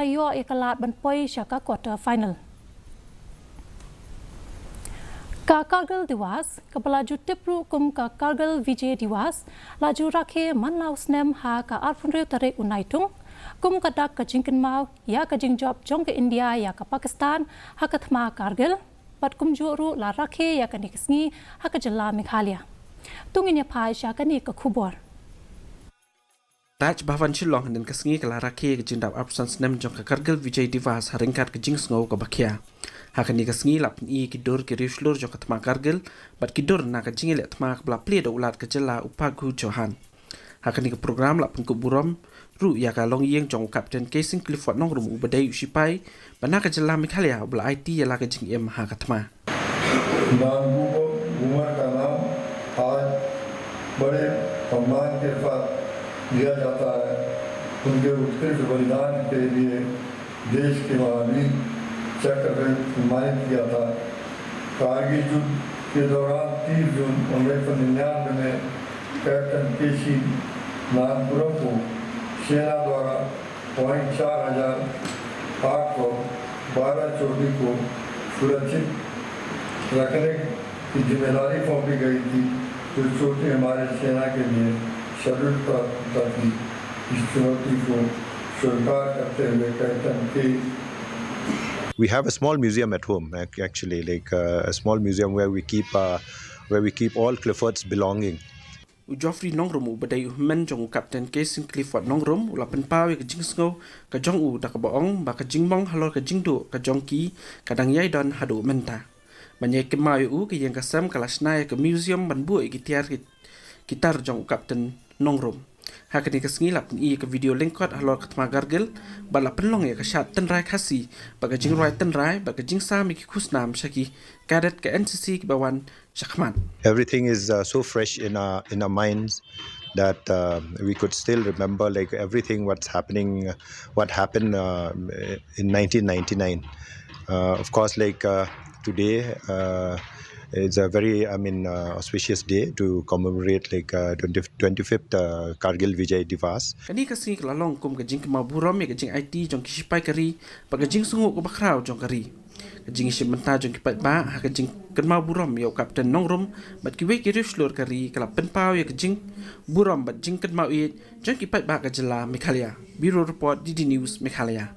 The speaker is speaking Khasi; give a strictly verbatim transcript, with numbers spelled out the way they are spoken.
ïoh ïa ka lad ban poi sha ka quarter final. Ka Kargil Diwas, kaba la ju tip ruh kum ka Kargil Vijay Diwas, la ju rakhe man la u snem ha ka arphew hynriew tarik u Naitung, kum ka dak ka jingkynmaw ïa ka jingjop jong ka India ïa ka Pakistan ha ka thma Kargil, bad kumjuh ruh la rakhe ïa kane ka sngi ha ka jylla Meghalaya. To ngin ïa phai sha kane ka khubor. Raj Bhavan Shillong hynnin ka sngi ka la rakhe ka jingdap arphew san snem jong ka Kargil Vijay Diwas ha ryngkat ka jingsngew kaba khia. Ha kane ka sngi la pyni ki dur ki riewshlur jong ka thma Kargil, bad ki dur na ka jingïaleh thma kaba la plie da u Lat ka jylla u Paghu Chauhan. Ha kane ka program la pynkup burom ruh ïa ka longïing jong u Captain K Sing Clifford Nongrum uba dei u shipai ba na ka jylla Meghalaya uba la aiti ïa la ka jingim ha ka thma. नाम गुमर का नाम आज बड़े सम्मान के साथ लिया जाता है। उनके उत्कृष्ट बलिदान के लिए देश के महावीर चक्र से सम्मानित किया था। कारगिल युद्ध के दौरान तीस जून उन्नीस सौ निन्यानवे में कैप्टन केसी नानपुरम को सेना द्वारा पॉइंट चार हजार आठ सौ बारह चोटी को सुरक्षित रखने की जिम्मेदारी सौंपी गई थी, जो चोटी हमारे सेना के लिए सर्वोत्तम थी। इस चुनौती को स्वीकार करते हुए कैप्टन के We have a small museum at home, ac- actually, like uh, a small museum where we keep uh, where we keep all Clifford's belonging. U Geoffrey Nongrum uba dei u hynmen jong u Captain K Sing Clifford Nongrum u la pynpaw ïa ka jingsngew ka jong u da kaba ong ba ka jingmong halor ka jingduh ka jong ki ka dang ïai don haduh mynta. Ban ïai kynmaw ïa u, ka ïing ka sem ka la shna ïa ka museum ban buh ïa ki tiar ki, ki tar jong u Captain Nongrum. Ha kane ka sngi la pyni ïa ka video lyngkot halor ka thma Kargil, bad la pynlong ïa ka shad tynrai Khasi bad ka jingrwai tynrai bad ka jingsam ïa ki khusnam sha ki cadet ka N C C kiba wan shakhmat. Everything is uh, so fresh in our in our minds that uh, we could still remember, like, everything what's happening, what happened uh, in nineteen ninety-nine. Uh, of course, like uh, today uh, is a very, I mean, uh, auspicious day to commemorate, like, uh, twenty, twenty-fifth uh, Kargil Vijay Diwas. Kane ka sngi ka la long kum ka jingkynmaw burom ïa ka jingaiti jong ki shipai ka ri bad ka jingsngew kaba khraw jong ka ri. Ka jingïashim bynta jong ki paidbah ha ka jingkynmaw burom ïa u Captain Nongrum bad kiwei ki riewshlur ka ri ka la pynpaw ïa ka jingburom bad jingkynmaw ïeit jong ki paidbah ka jylla Meghalaya. Bureau Report, D D News, Meghalaya.